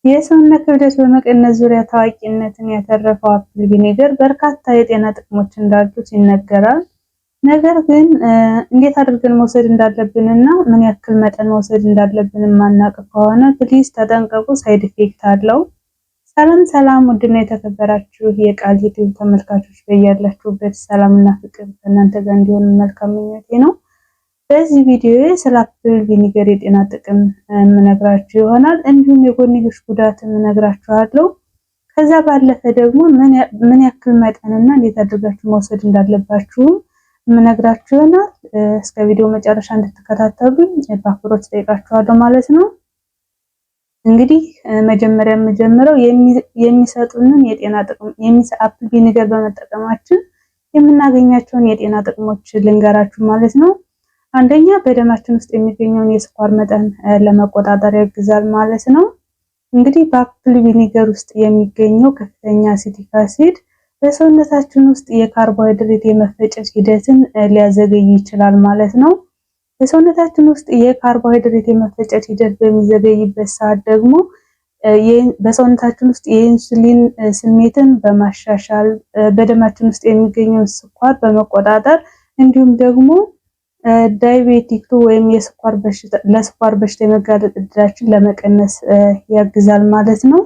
የሰውነት ክብደት በመቀነስ ዙሪያ ታዋቂነትን ያተረፈው apple vinegar በርካታ የጤና ጥቅሞች እንዳሉት ይነገራል። ነገር ግን እንዴት አድርገን መውሰድ እንዳለብን እና ምን ያክል መጠን መውሰድ እንዳለብን የማናውቅ ከሆነ please ተጠንቀቁ፣ side effect አለው። ሰላም ሰላም፣ ውድና የተከበራችሁ የቃል ዩቲዩብ ተመልካቾች በያላችሁበት ሰላምና ፍቅር ከእናንተ ጋር እንዲሆን መልካም ምኞቴ ነው። በዚህ ቪዲዮ ስለ apple vinegar የጤና ጥቅም የምነግራችሁ ይሆናል። እንዲሁም የጎንዮሽ ጉዳት እነግራችኋለሁ። ከዛ ባለፈ ደግሞ ምን ያክል መጠንና እንዴት አድርጋችሁ መውሰድ እንዳለባችሁም የምነግራችሁ ይሆናል። እስከ ቪዲዮ መጨረሻ እንድትከታተሉኝ በአክብሮት እጠይቃችኋለሁ ማለት ነው። እንግዲህ መጀመሪያ የምጀምረው የሚሰጡንን የጤና ጥቅም apple vinegar በመጠቀማችን የምናገኛቸውን የጤና ጥቅሞች ልንገራችሁ ማለት ነው። አንደኛ በደማችን ውስጥ የሚገኘውን የስኳር መጠን ለመቆጣጠር ያግዛል ማለት ነው። እንግዲህ በ apple vinegar ውስጥ የሚገኘው ከፍተኛ acetic acid በሰውነታችን ውስጥ የካርቦሃይድሬት የመፈጨት ሂደትን ሊያዘገይ ይችላል ማለት ነው። በሰውነታችን ውስጥ የካርቦሃይድሬት የመፈጨት ሂደት በሚዘገይበት ሰዓት ደግሞ በሰውነታችን ውስጥ የኢንሱሊን ስሜትን በማሻሻል፣ በደማችን ውስጥ የሚገኘውን ስኳር በመቆጣጠር፣ እንዲሁም ደግሞ diabetic ወይም ለስኳር በሽታ የመጋለጥ እድላችን ለመቀነስ ያግዛል ማለት ነው።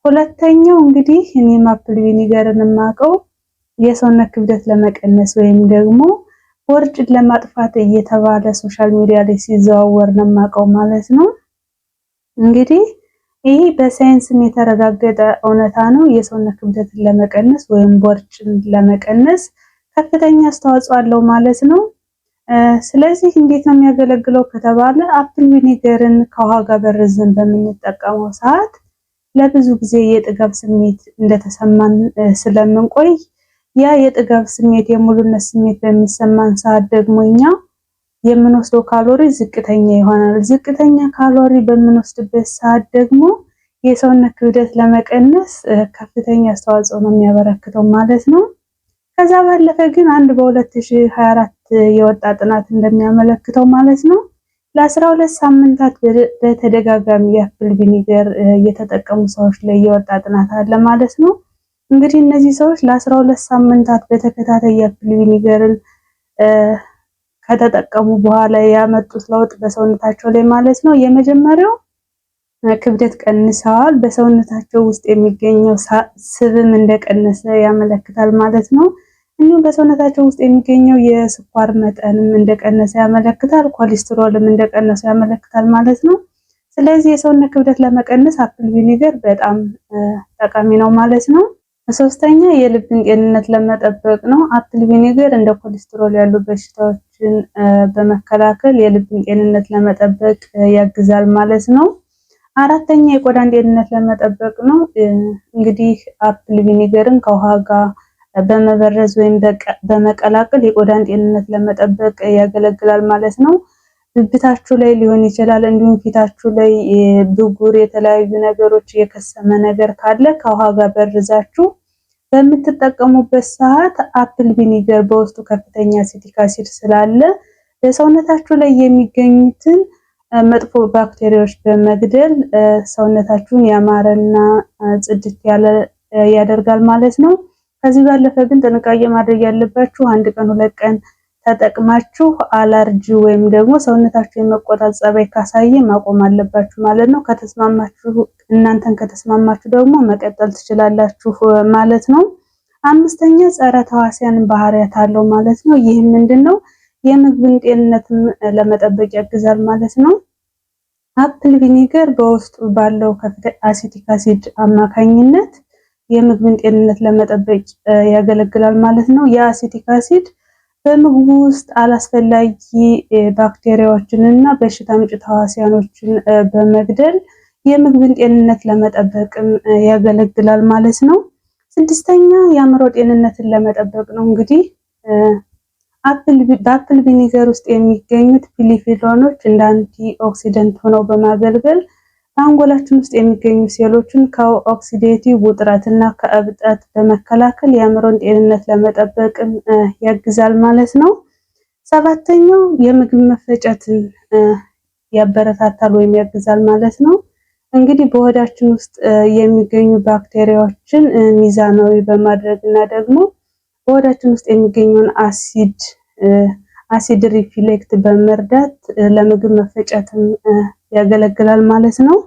ሁለተኛው እንግዲህ እኔም apple vinegar ን የማውቀው የሰውነት ክብደት ለመቀነስ ወይም ደግሞ ቦርጭን ለማጥፋት እየተባለ social media ላይ ሲዘዋወር ነው የማውቀው ማለት ነው። እንግዲህ ይህ በሳይንስም የተረጋገጠ እውነታ ነው። የሰውነት ክብደትን ለመቀነስ ወይም ቦርጭን ለመቀነስ ከፍተኛ አስተዋጽኦ አለው ማለት ነው። ስለዚህ እንዴት ነው የሚያገለግለው ከተባለ apple vinegar ን ከውሃ ጋር በርዘን በምንጠቀመው ሰዓት ለብዙ ጊዜ የጥጋብ ስሜት እንደተሰማን ስለምንቆይ፣ ያ የጥጋብ ስሜት፣ የሙሉነት ስሜት በሚሰማን ሰዓት ደግሞ እኛ የምንወስደው ካሎሪ ዝቅተኛ ይሆናል። ዝቅተኛ ካሎሪ በምንወስድበት ሰዓት ደግሞ የሰውነት ክብደት ለመቀነስ ከፍተኛ አስተዋጽኦ ነው የሚያበረክተው ማለት ነው። ከዛ ባለፈ ግን አንድ በ2024 የወጣ ጥናት እንደሚያመለክተው ማለት ነው፣ ለ12 ሳምንታት በተደጋጋሚ የ apple vinegar እየተጠቀሙ ሰዎች ላይ የወጣ ጥናት አለ ማለት ነው። እንግዲህ እነዚህ ሰዎች ለ12 ሳምንታት በተከታታይ የ apple vinegar ን ከተጠቀሙ በኋላ ያመጡት ለውጥ በሰውነታቸው ላይ ማለት ነው። የመጀመሪያው ክብደት ቀንሰዋል። በሰውነታቸው ውስጥ የሚገኘው ስብም እንደቀነሰ ያመለክታል ማለት ነው። እንዲሁም በሰውነታቸው ውስጥ የሚገኘው የስኳር መጠንም እንደቀነሰ ያመለክታል። ኮሌስትሮልም እንደቀነሰ ያመለክታል ማለት ነው። ስለዚህ የሰውነት ክብደት ለመቀነስ apple vinegar በጣም ጠቃሚ ነው ማለት ነው። ሶስተኛ የልብን ጤንነት ለመጠበቅ ነው። Apple vinegar እንደ ኮሌስትሮል ያሉ በሽታዎችን በመከላከል የልብን ጤንነት ለመጠበቅ ያግዛል ማለት ነው። አራተኛ የቆዳን ጤንነት ለመጠበቅ ነው። እንግዲህ apple vinegar ን ከውሃ ጋር በመበረዝ ወይም በመቀላቀል የቆዳን ጤንነት ለመጠበቅ ያገለግላል ማለት ነው። ብብታችሁ ላይ ሊሆን ይችላል፣ እንዲሁም ፊታችሁ ላይ ብጉር፣ የተለያዩ ነገሮች፣ የከሰመ ነገር ካለ ከውሃ ጋር በርዛችሁ በምትጠቀሙበት ሰዓት apple vinegar በውስጡ ከፍተኛ acetic acid ስላለ በሰውነታችሁ ላይ የሚገኙትን መጥፎ ባክቴሪያዎች በመግደል ሰውነታችሁን ያማረና ጽድት ያለ ያደርጋል ማለት ነው። ከዚህ ባለፈ ግን ጥንቃቄ ማድረግ ያለባችሁ አንድ ቀን 2 ቀን ተጠቅማችሁ አለርጂ ወይም ደግሞ ሰውነታችሁ የመቆጣት ጸባይ ካሳየ ማቆም አለባችሁ ማለት ነው። ከተስማማችሁ፣ እናንተን ከተስማማችሁ ደግሞ መቀጠል ትችላላችሁ ማለት ነው። አምስተኛ ጸረ ተዋሲያን ባህሪያት አለው ማለት ነው። ይህም ምንድን ነው? የምግብን ጤንነት ለመጠበቅ ያግዛል ማለት ነው። Apple vinegar በውስጡ ባለው acetic acid አማካኝነት የምግብን ጤንነት ለመጠበቅ ያገለግላል ማለት ነው። የ acetic acid በምግቡ ውስጥ አላስፈላጊ ባክቴሪያዎችን እና በሽታ አምጪ ተዋሲያኖችን በመግደል የምግብን ጤንነት ለመጠበቅም ያገለግላል ማለት ነው። ስድስተኛ የአእምሮ ጤንነትን ለመጠበቅ ነው። እንግዲህ በ apple vinegar ውስጥ የሚገኙት polyphenol ኦች እንደ antioxidant ሆነው በማገልገል በአንጎላችን ውስጥ የሚገኙ ሴሎችን ከ oxidative ውጥረት እና ከእብጠት በመከላከል የአእምሮን ጤንነት ለመጠበቅም ያግዛል ማለት ነው። ሰባተኛው የምግብ መፈጨትን ያበረታታል ወይም ያግዛል ማለት ነው። እንግዲህ በሆዳችን ውስጥ የሚገኙ ባክቴሪያዎችን ሚዛናዊ በማድረግ እና ደግሞ በሆዳችን ውስጥ የሚገኘውን acid reflux በመርዳት ለምግብ መፈጨትም ያገለግላል ማለት ነው።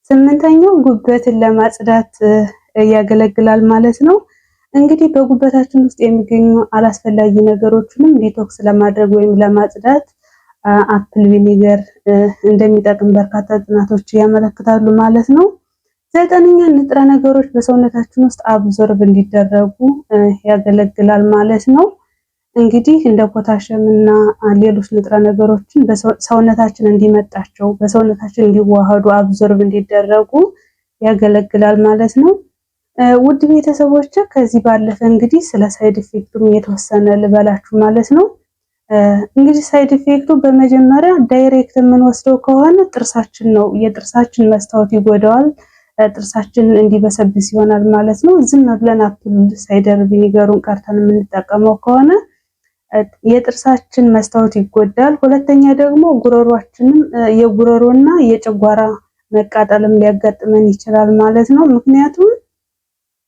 ስምንተኛው ጉበትን ለማጽዳት ያገለግላል ማለት ነው። እንግዲህ በጉበታችን ውስጥ የሚገኙ አላስፈላጊ ነገሮችንም detox ለማድረግ ወይም ለማጽዳት apple vinegar እንደሚጠቅም በርካታ ጥናቶች ያመለክታሉ ማለት ነው። ዘጠነኛ ንጥረ ነገሮች በሰውነታችን ውስጥ absorb እንዲደረጉ ያገለግላል ማለት ነው። እንግዲህ እንደ ፖታሽየም እና ሌሎች ንጥረ ነገሮችን በሰውነታችን እንዲመጣቸው በሰውነታችን እንዲዋሃዱ absorb እንዲደረጉ ያገለግላል ማለት ነው። ውድ ቤተሰቦች፣ ከዚህ ባለፈ እንግዲህ ስለ side effect ኡም የተወሰነ ልበላችሁ ማለት ነው። እንግዲህ side effect ኡ በመጀመሪያ direct የምንወስደው ከሆነ ጥርሳችን ነው፣ የጥርሳችን መስታወት ይጎዳዋል፣ ጥርሳችን እንዲበሰብስ ይሆናል ማለት ነው። ዝም ብለን apple cider vinegar ኡን ቀርተን የምንጠቀመው ከሆነ የጥርሳችን መስታወት ይጎዳል። ሁለተኛ ደግሞ ጉሮሯችንም የጉሮሮና የጨጓራ መቃጠልም ሊያጋጥመን ይችላል ማለት ነው። ምክንያቱም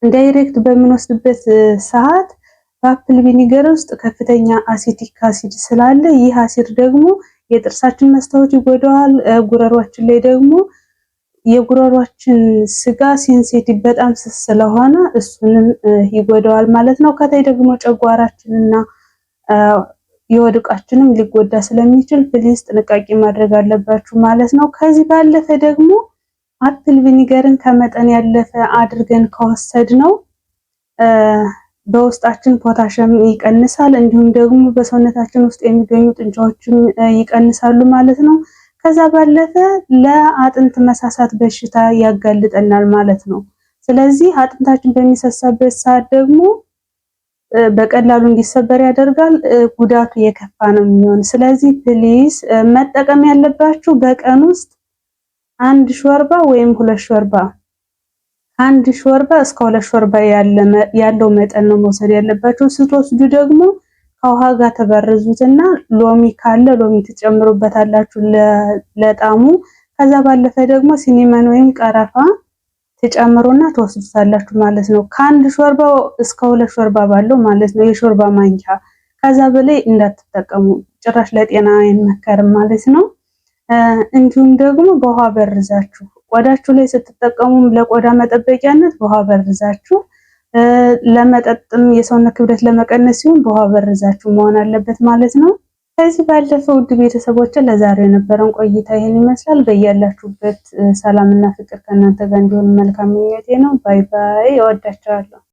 direct በምንወስድበት ሰዓት በ apple vinegar ውስጥ ከፍተኛ acetic acid ስላለ ይህ አሲድ ደግሞ የጥርሳችን መስታወት ይጎዳዋል። ጉሮሯችን ላይ ደግሞ የጉሮሯችን ስጋ sensitive በጣም ስስ ስለሆነ እሱንም ይጎዳዋል ማለት ነው። ከታይ ደግሞ ጨጓራችንና የሆድ ዕቃችንም ሊጎዳ ስለሚችል please ጥንቃቄ ማድረግ አለባችሁ ማለት ነው። ከዚህ ባለፈ ደግሞ apple vinegar ን ከመጠን ያለፈ አድርገን ከወሰድነው በውስጣችን ፖታሽየም ይቀንሳል፣ እንዲሁም ደግሞ በሰውነታችን ውስጥ የሚገኙ ጡንቻዎችም ይቀንሳሉ ማለት ነው። ከዛ ባለፈ ለአጥንት መሳሳት በሽታ ያጋልጠናል ማለት ነው። ስለዚህ አጥንታችን በሚሳሳበት ሰዓት ደግሞ በቀላሉ እንዲሰበር ያደርጋል። ጉዳቱ የከፋ ነው የሚሆን። ስለዚህ please መጠቀም ያለባችሁ በቀን ውስጥ አንድ ሾርባ ወይም ሁለት ሾርባ፣ ከአንድ ሾርባ እስከ ሁለት ሾርባ ያለው መጠን ነው መውሰድ ያለባችሁ። ስትወስዱ ደግሞ ከውሃ ጋር ተበርዙትና ሎሚ ካለ ሎሚ ትጨምሩበታላችሁ ለጣሙ። ከዛ ባለፈ ደግሞ cinnamon ወይም ቀረፋ ትጨምሩና ትወስዱታላችሁ ማለት ነው። ከአንድ ሾርባ እስከ ሁለት ሾርባ ባለው ማለት ነው፣ የሾርባ ማንኪያ። ከዛ በላይ እንዳትጠቀሙ፣ ጭራሽ ለጤና አይመከርም ማለት ነው። እንዲሁም ደግሞ በውሃ በርዛችሁ ቆዳችሁ ላይ ስትጠቀሙም ለቆዳ መጠበቂያነት በውሃ በርዛችሁ፣ ለመጠጥም የሰውነት ክብደት ለመቀነስ ሲሆን በውሃ በርዛችሁ መሆን አለበት ማለት ነው። ከዚህ ባለፈ ውድ ቤተሰቦች ለዛሬው የነበረን ቆይታ ይህን ይመስላል። በያላችሁበት ሰላምና ፍቅር ከእናንተ ጋር እንዲሆን መልካም ምኞቴ ነው። Bye bye። እወዳችኋለሁ።